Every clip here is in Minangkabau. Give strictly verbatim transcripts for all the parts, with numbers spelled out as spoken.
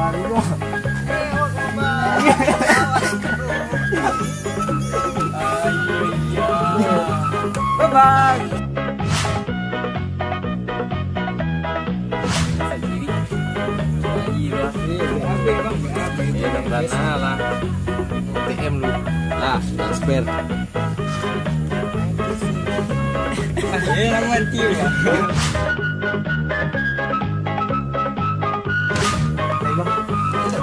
Bye bye. Eh, dah pernah lah. T M lu. Lah, transfer. Eh, lawan tim.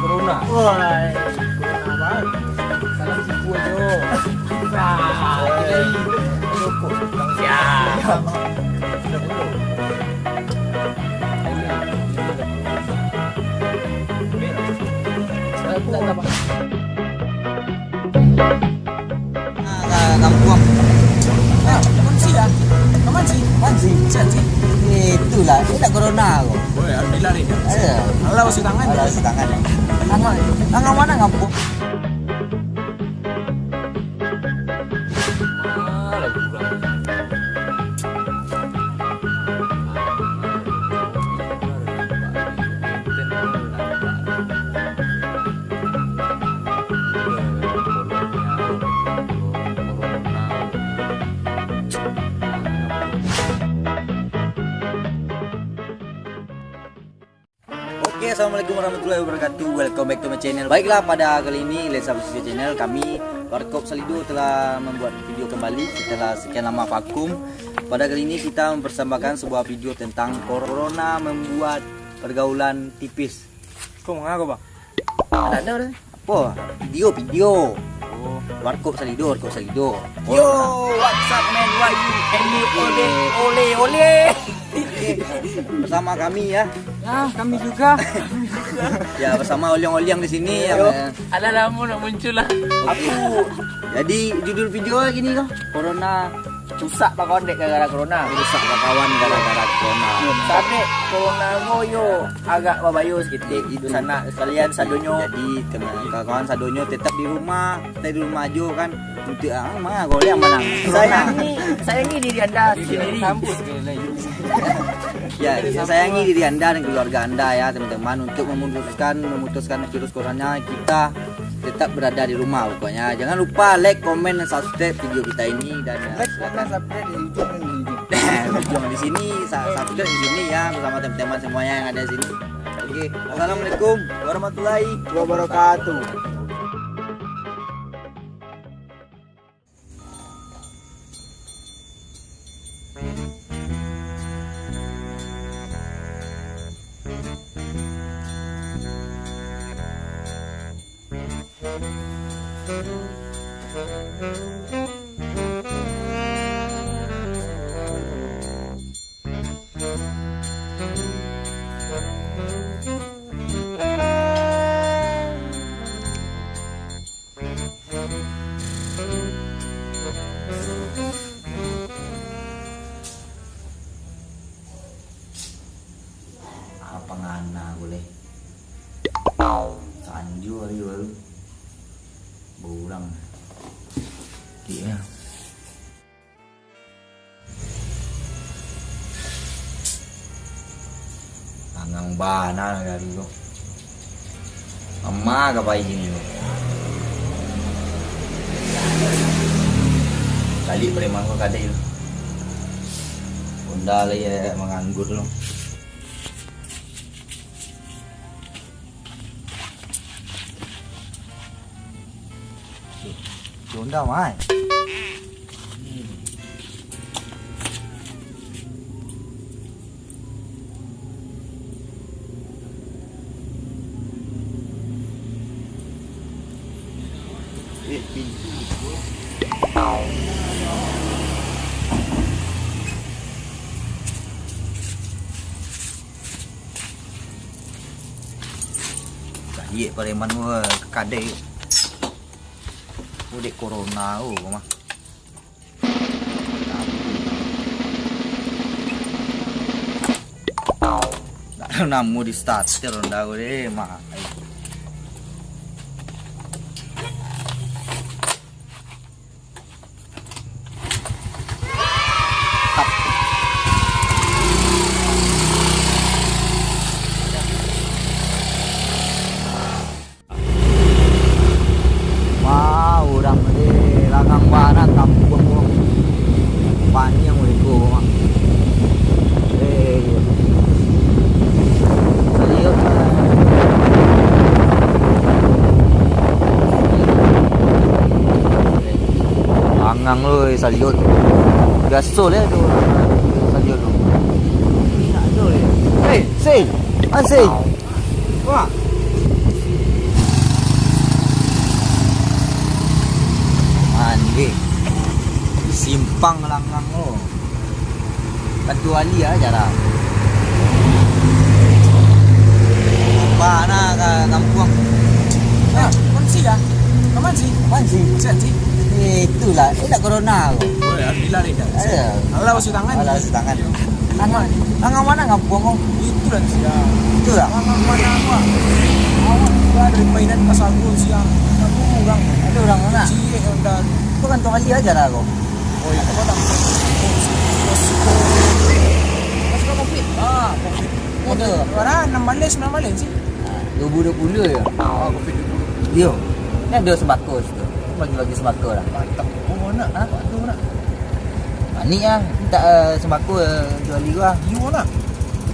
Corona. Wah, corona banget. Salam siku aja. Siap. Ah, ka-, kampuang. Ah, mansi lah. Mansi. Mansi. Mansi. Itulah, dia nak corona ko. Boleh, alhamdulillah ni. Ada. Alah, cuci tangan. Alah, cuci tangan. Tangan, tangan mana kampuang? Oke, assalamualaikum warahmatullahi wabarakatuh. Welcome back to my channel. Baiklah, pada kali ini, Lensa Official Channel, kami Warkop Salido telah membuat video kembali setelah sekian lama vakum. Pada kali ini kita mempersembahkan sebuah video tentang corona membuat pergaulan tipis. Kau mangako, Bang? Ada, ada, ada. Apo? Video, video. Oh. Warkop Salido, Warkop Salido. Yo, what's up, man? Why you and me ole, ole, ole? Oke, bersama kami, ya. Ya, kami juga. Ya, bersama Oliang-Oliang di sini, ya. Yo. Alah, lama nak muncul lah. Oke. Jadi, judul video gini ko, Corona. Rusak bakawan dek gara-gara corona. Rusak bakawan gara-gara corona. Sampai corona ko yo agak babayo saketek. Itu. Sanak sakalian sadonyo. Jadi, teman kawan-kawan sadonyo tetap di rumah, stay di rumah ajo kan. Untuk, ah, manga kau liang manang. Sayangi, sayangi diri anda sendiri. Ya, ya, sayangi diri anda dan keluarga anda ya, teman-teman, untuk memutuskan, memutuskan virus corona, kita tetap berada di rumah pokoknya. Jangan lupa like, komen, dan subscribe video kita ini dan, ya, like, silakan. Komen, subscribe di ujung dan di ujung. Ujung di sini, sa-, subscribe di sini ya, bersama teman-teman semuanya yang ada di sini. Oke, assalamualaikum warahmatullahi wabarakatuh. Apa ngana ko leh? Sanjo hari baru. Baurang. Iya. Angang bana nagari ko. Ama ka pai kini ko. Baliak preman ko kadai tu. Honda lai, eh, manganggur tu. Honda mai. Eh, pintu. Baliak pareman gua ka kadai. Udah corona, oh, mah. Ndak ado namo di starter Honda ko deh, mah. Oi, saliut. Biaso lah tu. Saliut tu. Hei, Sing. Ah, Sing. Wah. Mandi. Simpang Langang tu. Ketuali ah, jarang. Bana ka kampuang. Ah, kunci ah. Aman sih. Aman sih. Sehat sih. Eh, itulah. Eh, nak corona ko. Oh, ya, alhamdulillah, Rida. Ada. Allah basuh tangan. Allah basuh tangan. Tangan. Tangan mana kampuang ko? Itulah sih. Itulah. Tangan mana ko? Awak juga dari mainan pas aku siang. Aku orang. Ada orang mana? Ciek yang dah. Itu kan tuali aja lah ko. Oh, itu kau tak. Masuk kau covid. Ah, covid. Ada. Orang enam balai, sembilan balai sih. Ah, dua ribu dua puluh ya? Ah, covid dua puluh. Yo. Ni ada sembako situ. Bagi-bagi sembako lah. Mantap. Oh, nak? Ah? Apa tu nak? Ani ah, minta eh, sembako eh, jual gua. Iyo nak?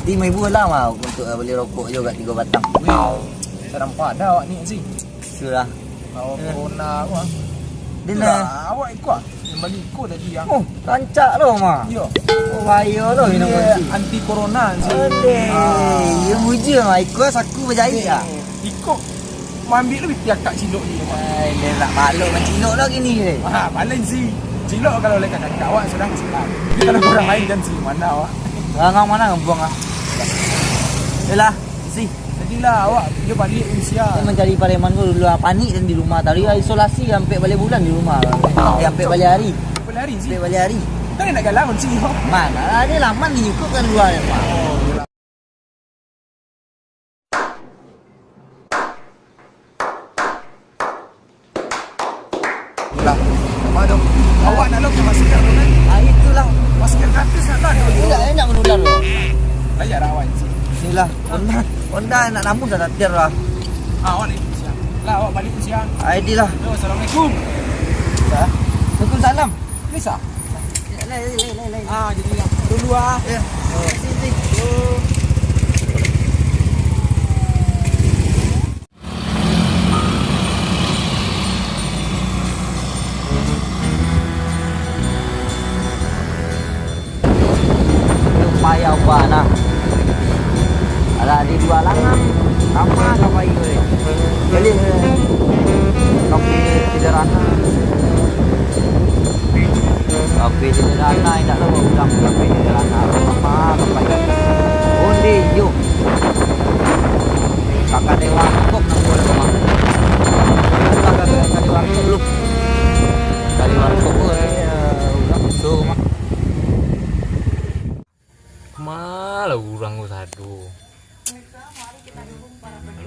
Lima ribu lah mau untuk eh, beli rokok juga tiga batang. Weh, tak nampak ada awak ni sih. Sudah. Kalau corona tu ah. Dia Itulah, nak awak ikut ah. Yang balik ikut tadi ah. Oh, rancak tu mah. Yo. Oh, bahaya tu minum Dia kopi. Anti corona sih. Aduh, Ah. Yang bujur mah ikut saku berjaya. Ikut. Ambil lu piti akak cilok ni. Ai, dia nak balok mancilok lah gini ni. Ah, paling sih. Cilok kalau lekat kakak awak sudah siap. Tapi kalau orang lain kan sih mana awak? Orang mana buang ah. Yalah, isi. Jadilah awak dia balik usia. Dia mencari pareman tu dulu ah, panik dan di rumah tadi ah, isolasi sampai balik bulan di rumah. Eh, sampai balik hari. Balik hari sih. Sampai balik hari. Kan nak galau sih. Mana ada laman di nyukuk kan luar ya, Pak. Oh, yalah. Itulah. Apa tu? Awak nak lo ke masker tu kan? Ah, itulah. Masker gratis nak lah. Tidak enak menular tu. Banyak rawan sih. Inilah. Honda, Honda nak namun dah tatir lah. Ah, awak ni siap. Lah, awak balik tu siap. Ah, inilah. Yo, assalamualaikum. Waalaikumsalam. Bisa? Lai, lai, lai, lai. Ah, jadi lah. Dulu ah. Ya. Sini. Payah ubah nah. Alah, di dua langang. Sama ka payi ko ni. Jadi, eh, kopi sederhana. Kopi sederhana, indak tahu urang kopi sederhana. Sama ka payi. Onde, yo. Kakak dewa kok nang boleh mah. Kakak dewa kok lu. Kakak dewa kok lu, eh, urang so mah. Malah urang ko sado.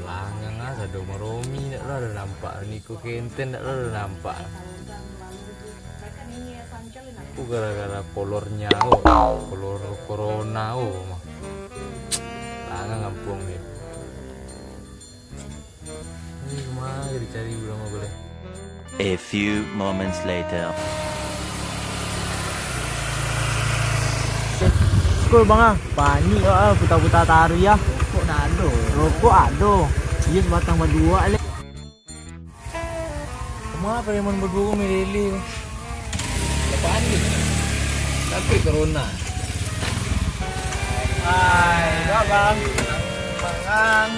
Langang ah, sado maromi, dak lah ado nampak. Niko kenten, dak lah ado nampak. Ko gara-gara kolornyo ko, kolor corona ko mah. Langang kampuang ni. Ni kama dicari urang ko lai. A few moments later. Skul bang ah, panik awak ah, puta-puta taruih ah. Rokok dak ado. Rokok ado. Iyo sabatang baduo lai. Kama preman baduo ko meleleh ko. Apaan ni? Sampai corona. Hai, dak bang. Mangan.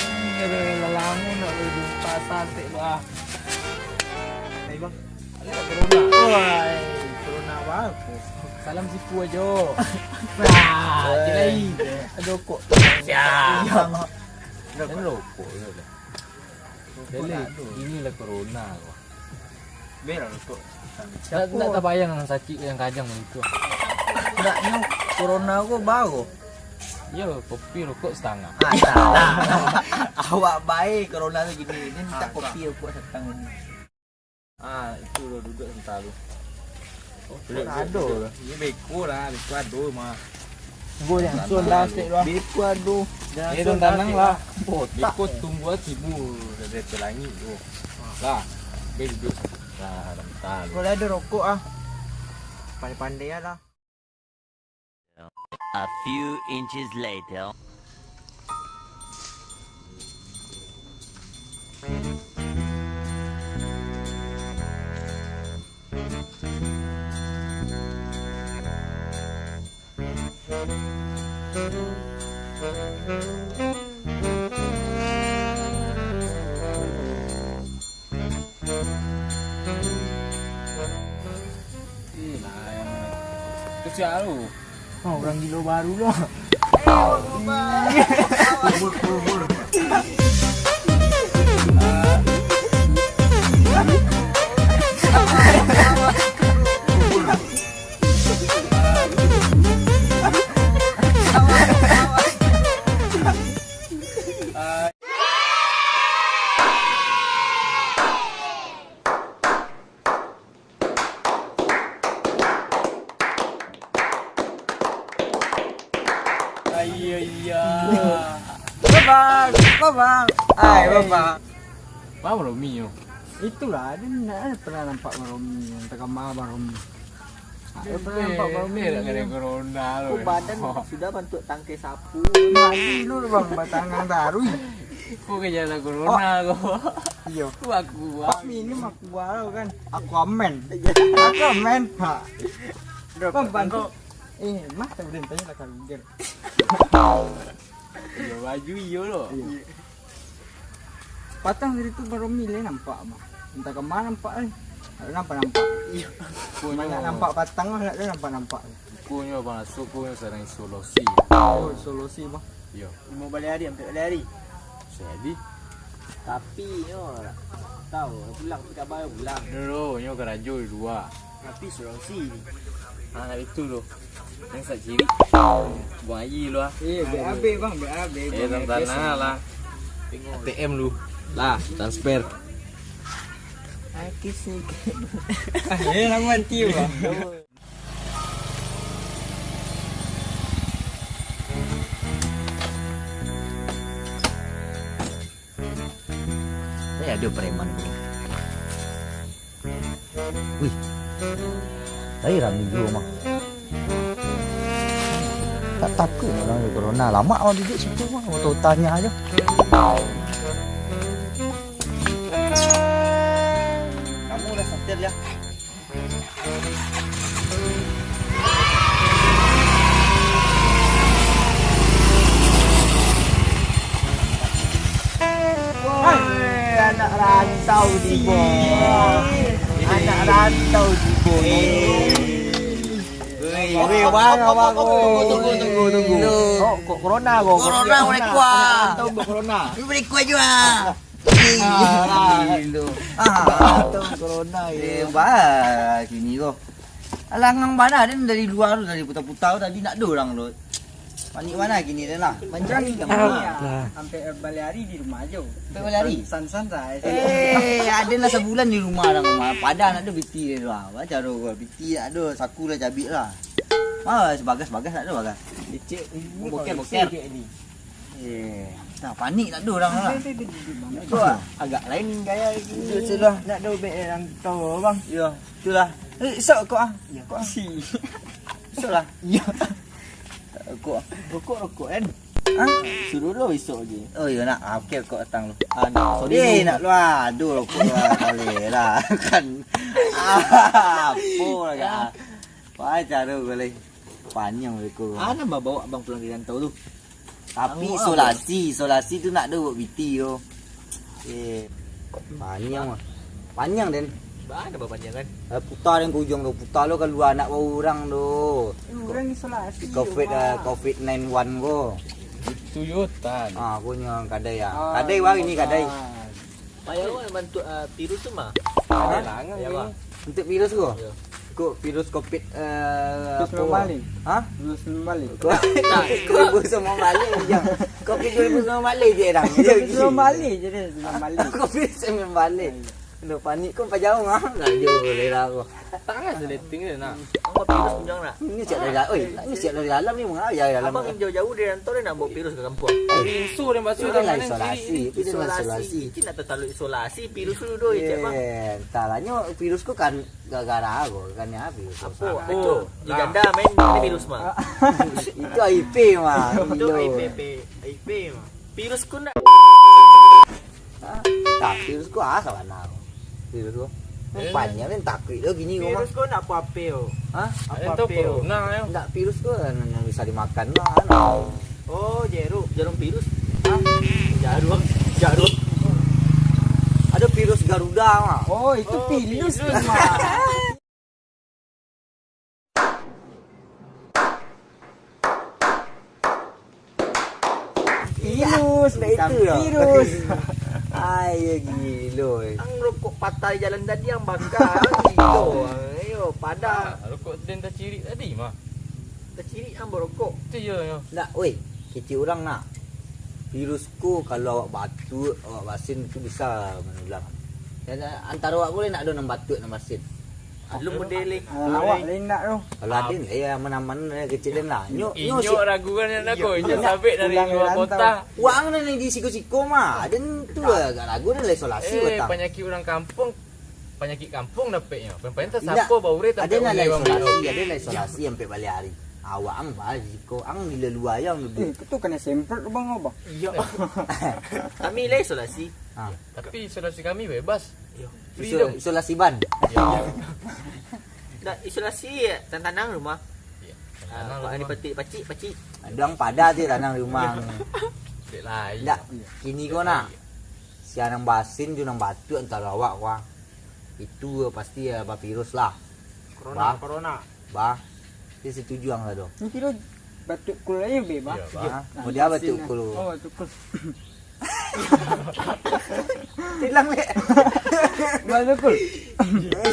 Ini ada lalamu nak beli pasar tek bah. Hai bang. Ada tak corona? Wah, corona bang. Salam siku ajo. Nah, jelai. Ada rokok. Siap. Ada rokok. Jadi, inilah corona ko. Berak rokok. Ndak, ndak tabayang nan sacik nan kajang itu. Ndak, nyo corona ko baro. Iyo, kopi rokok satangah. Ah, salah. Awak bae corona tu gini. Ni minta kopi rokok satangah ni. Ah, itu lo duduk santa tu. Oh, ado lah. Ni beko lah, beko ado mah. Tunggu yang sun dah stek lah. Beko ado. Eh, tanang lah. Botak. Beko tunggu lah tibo dari langit tu. Lah, be duduk. Lah, santa tu. Kalau ado rokok ah. Pandai-pandai lah. A few inches later. Sial lu. Oh, orang gilo baru lah. Iya, iya. Babang, babang. Ai, babang. Bang Romi yo. Itulah, dia ndak pernah nampak Bang Romi, entah ka ma Bang Romi. Ndak pernah nampak Bang Romi. Dia nak kena corona lo. Oh, badan sudah bantuak tangkai sapu. Mati lu, Bang, batangan taruih. Kok ka jalan corona kau? Iyo. Aku, Bang. Minum aku, Bang, kan. Aquaman. Aquaman, Pak. Bang, bantu. Eh, mah, tak boleh tanya lah kalau Iyo, baju iyo lo. Iyo. Patang tadi tu Bang Romi lai nampak, mah. Entah ka ma nampak, eh. Ndak nampak-nampak. Iyo. Banyak nampak patang lah, ndak nampak-nampak. Bukonyo Bang Asu, bukonyo sadang isolasi. Oh, isolasi, Bang. Iyo. Limo baleh hari, ampek baleh hari. Jadi? Tapi nyo, tahu, pulang, tapi kabar pulang. Dulu, nyo karajo di lua. Tapi Sulawesi ni. Ah, nak itu tu. Yang sak ciri. Buang air lu ah. Eh, B A B, Bang, B A B. Eh, Bang, tanah lah. A T M lu. Lah, transfer. Aki sih. Eh, nak mati, Bang. Eh, ada preman tu. Wih. Tadi rami juo mah. Tak takuik urang dari corona. Lamak urang duduak situ mah, oto-oto tanya aja. Kamu udah setir ya? Woi, anak rantau tibo. Anak rantau tibo. Weh, weh, bang, abang, tunggu, tunggu, tunggu, tunggu, tunggu. Oh, kok corona, kok? Corona, corona. Anak rantau buat corona. Lu boleh kuat juga. Alah. Gilo. Ah, tu corona, eh, yo. Bah, kini ko. Alangang bana den dari lua tu, dari puta-puta tu tadi ndak ado urang tu. Panik bana kini den lah. Mancari ka ma? Ampek baleh hari di rumah ajo. Ampek baleh hari? San-san sae. Eh, aden lah sabulan di rumah urang mah. Padan ndak ado piti den tu ah. Baa caro ko, piti ndak ado, saku lah cabiak lah. Ah, sabagas-bagas ndak ado bagas. Licik, ini boker-boker. Eh, dah panik ndak ado urang lah. Duduk, duduk, duduk, duduk, Bang. Kau agak lain gaya gini. Duduk situ lah. Ndak ado bek urang tahu, Bang. Yo, itulah. Eh, isok kau ah. Yo. Kau ah. Isok lah. Yo. Rokok. Rokok, rokok kan? Hah? Suruh dulu isok je. Oh, iyo nak. Ah, okey, rokok datang lu. Ah, nak. Sorry, eh, nak lu ah. Aduh, rokok lu ah. Boleh lah. Kan. Ah, apo lah. Wah, caro boleh. Paniang beko. Ana babawa abang pulang dari rantau tu? Tapi isolasi, isolasi tu nak duduk piti tu. Eh, paniang mah. Paniang den. Bana bapaniang kan? Eh, puta den ka ujuang tu, puta lo kalua anak urang tu. Eh, urang isolasi. Covid, eh, covid nine one ko. Itu yo tan. Ah, punyo kadai ah. Kadai wah ini kadai. Payah bantuak, ah, virus tu mah. Payah lah, payah, Bang. Untuk virus tu? Yo. Kok virus covid, eh, virus apo? Sembilan belas. Hah? Virus sembilan belas. Kok, kok virus sembilan belas je. Covid dua ribu sembilan belas je dah. Virus sembilan belas je dah, sembilan belas. Covid sembilan belas. Aduh, panik kau pajau ah. Nak jauh boleh lah kau. Tangan seleting je nak. Abang virus tunjang nak. Ini siap dari dalam. Oi, ini siap dari dalam ni, mengayai dalam. Abang jauh-jauh dari rantau dia nak bawa virus ke kampung. Dari insu dia masuk. Itu lah isolasi. Itu lah isolasi. Itu nak terlalu isolasi virus tu doh, cak bang. Eh, entahlah nyo virus ko kan gara-gara ko kan ya virus. Apo? Apo? Apo? Di janda main ni virus mah. Itu I P mah. Itu I P, I P mah. Virus ko nak. Ah, tapi virus ko asa bana. Virus ko. Eh. Banyak kan takuik tu kini ko mah. Virus ko nak apo-apo yo? Hah? Apo-apo yo? Corona yo. Ndak, virus ko nan, nan bisa dimakan lah, kan. Oh, jeruk, jarum virus. Hah? Jarum, jarum. Ada virus Garuda mah. Oh, itu virus mah. Ndak itu lah. Virus. Ai, gilo, eh. Ang rokok patah di jalan tadi, ang baka, ang gilo, ang. Ayo, padah. Ah, rokok den tacirik tadi mah. Tacirik ang barokok. Tu iyo, iyo. Ndak, weh. Kecek urang nak. Virus ko kalau awak batuak, awak basin tu bisa manular. Dan, eh, antaro awak ko lai ndak ado nan batuak, nan basin. Alun model ni. Ah, awak lai ndak tu. Kalau aden, eh, aman-aman, eh, kecek den lah. Nyo, nyo Inyo si ragu kan, nak ko? Inyo sabik dari luar kota. Wak ang nan di siko-siko mah. Aden tu agak ragu, den lah isolasi. Eh, patang. Panyakik urang kampuang, panyakik kampuang dapeknyo. Pen-pen tu indak. Sapo baure tampek aden lah isolasi, aden lah isolasi sampai baliak ari. Awak ang bah di siko, ang di lua-lua ang duduak. Eh, itu kena semprot tu, Bang, apa? Iyo. Kami lah isolasi. Ha. Tapi isolasi kami bebas. Iyo. Free dong. Iso-, isolasi ban. Iyo. Ndak, isolasi tanang-tanang rumah. Iyo. Ah, tanang rumah. Pacik, pacik, pacik. Aduang padah tu tanang rumah. Dek lain. Ndak, kini ko nak. Sia nan basin jo nan batuak antaro awak ko. Itu pasti ya bavirus lah. Corona, bah. Corona. Bah. Dia setuju ang sado. Ni kiro batuak kul aja be, bah. Iyo, bah. Nah, oh, dia batuak kul. Oh, batuak kul. Tilang, Lek. Batuak kul.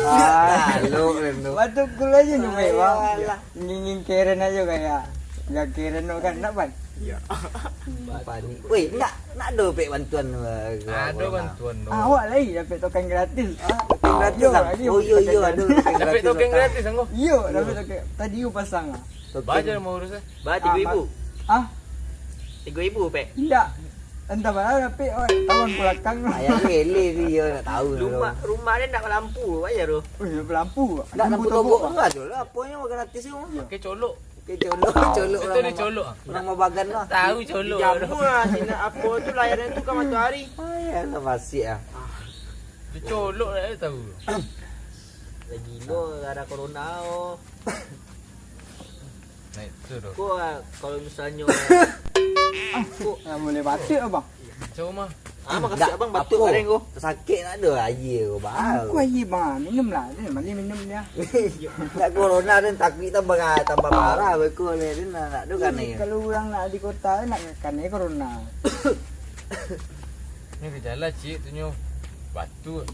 Ah, lo, lo. Batuak kul aja nyo be, bah. Alah. Ngingin keren aja kayak. Gak keren lo kan, nak, Pan? Iyo. Panik. Weh, ndak, ndak ado pek bantuan, eh, ado corona. Bantuan tu. Awak lai dapek token gratis. Ah, token gratis, iyo, ah? Lagi. Oh, iyo, iyo, ado token gratis. Dapek token gratis, anggo? Iyo, iyo. Dapek token. Tadi u pasang, ah. Token. Baja mau urus, eh? Bah, tigo ribu. Ah, tigo ribu, pek? Indak. Entah bara dapek, oi. Tahu ang pulakang. Ayah lele tu, iyo, ndak tahu. Rumah, rumah dia ndak balampu, baja tu. Oh, iyo, balampu. Ndak, lampu togok tu ado lah. Aponyo gratis tu. Iyo. Pakai colok. Oke, colok, colok. Itu orang dia ma-, colok, ah. Orang mabagan lah. Tahu colok. Dijamu lah, sinar apo tu, layarnya tu kan matahari. Ah, ya lah, masih ah. Itu colok lah, dia tahu. Lagi lo gara corona, oh. Nah, itu tu. Kok, ah, kalau misalnya, kok, ah, boleh batuk, Abang? Kacau mah. Ah, makasih ndak, abang batuk apo? Bareng ko. Sakik ndak ado aia ko, bah. Aku aia, bang. Minum lah. Ni, mari minum dia. Ndak corona, den takuik tambah, tambah parah beko ni. Den ndak ado kanai. Kalau urang nak di kota, nak kanai corona. Ni gejala, cik, tu nyo. Batuk.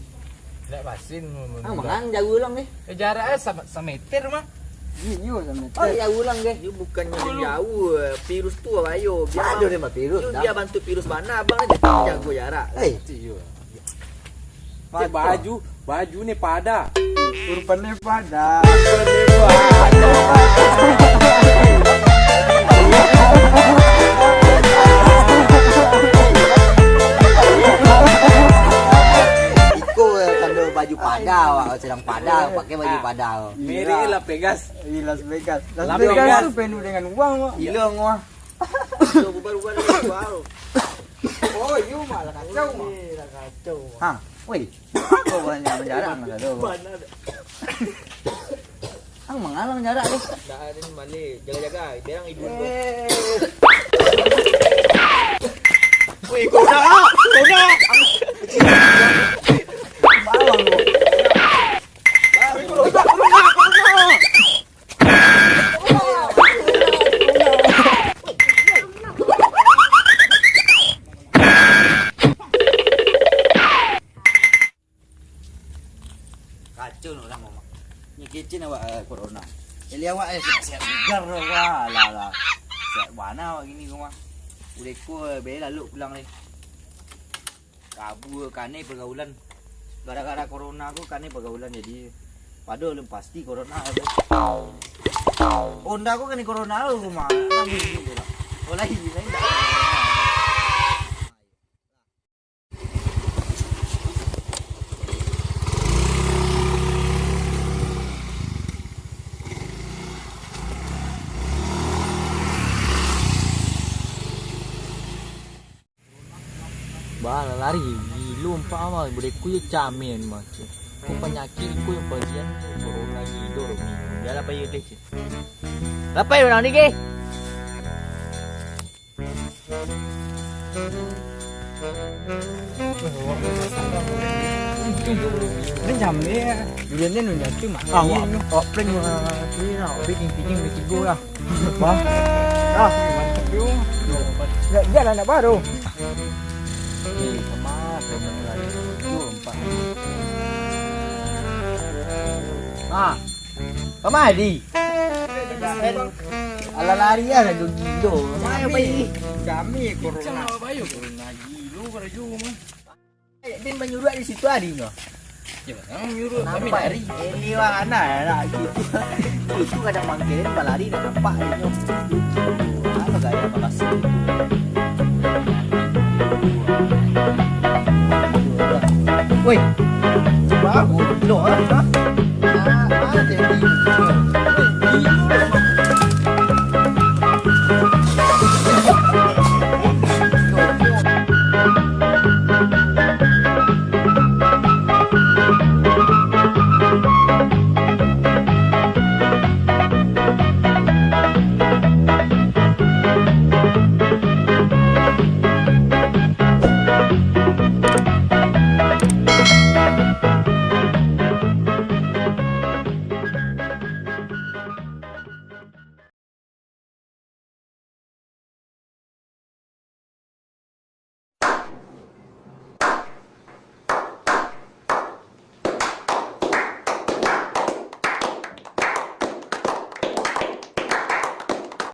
Ndak basin. Ah, mangang jauh lang ni. Eh, jarak eh sa-, sameter mah. Iyo, iyo, sameter. Oh, jauh lang ke? Iyo, bukannya jauh, eh, virus tu, ayo. Biar ado abang, dia mah virus, yo, dah. Biar bantu virus bana, abang aja jago jarak. Eh, itu iyo. Cek baju, baju ni pada. Rupa ni pada. Rupa ni pada. Iko, eh, tando baju pada, awak sedang pada, pakai baju pada. Merek Las Vegas. Ih, Las Vegas. Las Vegas tu penuh dengan uang, Mak. Gilo, ngah. Yo, bubar-bubar dulu, bubar. Oh, iyo, Mak, lah kacau, Mak. Eh, lah kacau, Mak. Ha, woi. Kau banyak menjarak, Mas, aduh. Ang mangalang jarak tu. Dah, ni malik. Jaga-jaga. Biar ang idun tu. Eh. Woi, kau dah. Kau dah. Bawang kau. Kacau nak urang, Mak. Ni kecen awak, eh, corona. Jadi awak, eh, siap-siap bugar tu, wah, alah, alah. Siap bana awak gini ko mah. Udah ko, eh, be lalok pulang deh. Kabua kanai pergaulan. Gara-gara corona ko kanai pergaulan jadi. Padahal alun pasti corona tu. Honda ko kanai corona lo ko mah. Nang bini ko lah. Oh, lain, lain tak? Bah, lah lari, gilo ampak mah, budak ku yo camen mah, ceh. Ko panyakik ko yang bagian corona gilo, Robi. Bialah pai deh, ceh. Lah pai urang ni, ke? Ini camen, durian ni nunjak tu, Mak. Ah, awak, awak prank, ah, tu lah, awak bikin-bikin, bikin tigo lah. Wah. Ah, mantap yo. Ya, ya lah nak baru. Ah, kamari. Alah lari lah, gilo. Kami, kami corona. Corona gilo, corona gilo mah. Eh, Din manyuruak di situ hari nyo. Yo, nang nyuruak kami lari. Nampak. Ini wah, anak, anak gitu. Itu kadang mangkilin balari, nak nampak inyo. Anu gaya babasa. Woi. Bagus. Lo, ha?